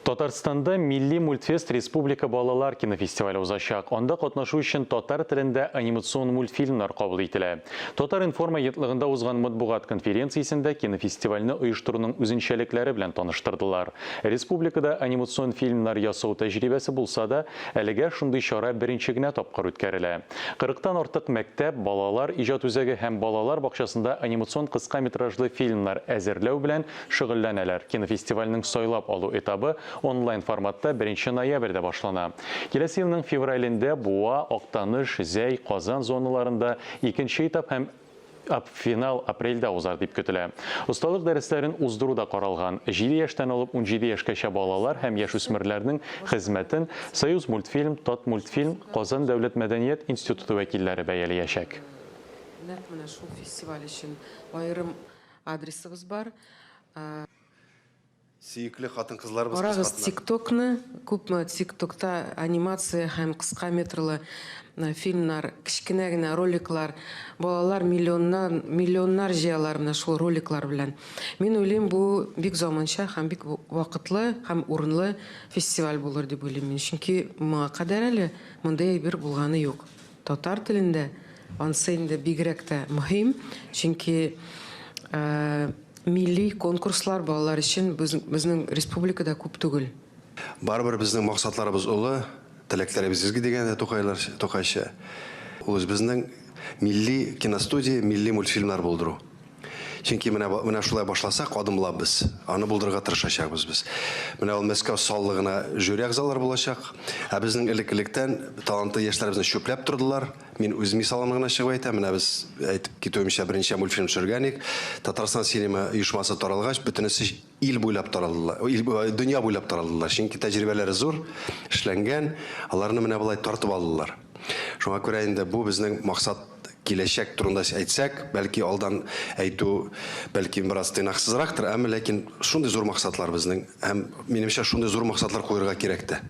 Татарстанда Милли мультфест республика балалар кинофестивале узачак. Анда катнашу өчен татар телендә анимацион мультфильмнар кабул ителә. Татар-информ агентлыгында узган матбугат конференциясендә кинофестивальне оештыруның үзенчәлекләре белән таныштырдылар. Республикада анимацион фильмнар ясау тәҗрибәсе булса да, әлегә шундый чара беренче генә тапкыр үткәрелә. Кырыктан артык мәктәп, балалар иҗат үзәге һәм балалар бакчасында анимацион кыска метражлы фильмнар әзерләү белән шөгыльләнәләр. Кинофестивальнең сайлап алу этабы онлайн форматта беренче ноябрьдә башлана. Киләсе елның февралендә Буа, Актаныш, Зәй, Казан зоналарында икенче этап һәм финал апрельдә узар дип көтелә. Осталык дәресләрен уздыру да каралган. Җиде яшьтән алып 17 яшькәчә балалар һәм яшүсмерләрнең хезмәтен Союзмультфильм, Татмультфильм, Казан дәүләт мәдәният институты вәкилләре бәялиячәк. Нәкъ менә шул фестиваль өчен аерым Адресыбыз бар. Сөекле хатын-кызларыбыз, кыз Карагыз хатыннар. ТикТокны, күпме ТикТокта анимация һәм кыска метрлы фильмнар, кечкенә генә роликлар, балалар миллионнан, миллионнар җыялар менә шул роликлар белән. Мин уйлыйм, бу бик заманча һәм бик вакытлы һәм урынлы фестиваль булыр дип уйлыйм мин. Чөнки моңа кадәр әле мондый әйбер булганы юк. Татар телендә ансы инде бигрәк тә мөһим, чөнки милли конкурслар балалар өчен безнең республикада күп түгел. Барыбер безнең максатларыбыз олы, теләкләребез изге дигән дә Тукайлар, Тукайча. Ул безнең милли киностудия, милли мультфильмнар булдыру. Чөнки менә менә шулай башласак, адымлап без аны булдырырга тырышачакбыз без. Менә ул Мәскәү саллы гына жюри әгъзалары булачак. Ә безнең элек-электән талантлы яшьләребезне чүпләп тордылар. Мин үз мисалымны гына чыгып әйтәм. Менә без әйтеп китүемчә берничә мультфильм төшергән идек. Татарстан синема оешмасы таралгач, бөтенесе ил буйлап таралдылар, ил, дөнья буйлап таралдылар. Чөнки тәҗрибәләре зур, эшләнгән, аларны менә болай тартып алдылар. Шуңа күрә инде бу безнең максат киләчәк турында әйтсәк, бәлки алдан әйтү, бәлки бераз тыйнаксызрактыр, әмма ләкин шундый зур максатлар безнең һәм минемчә шундый зур максатлар куерга кирәк тә.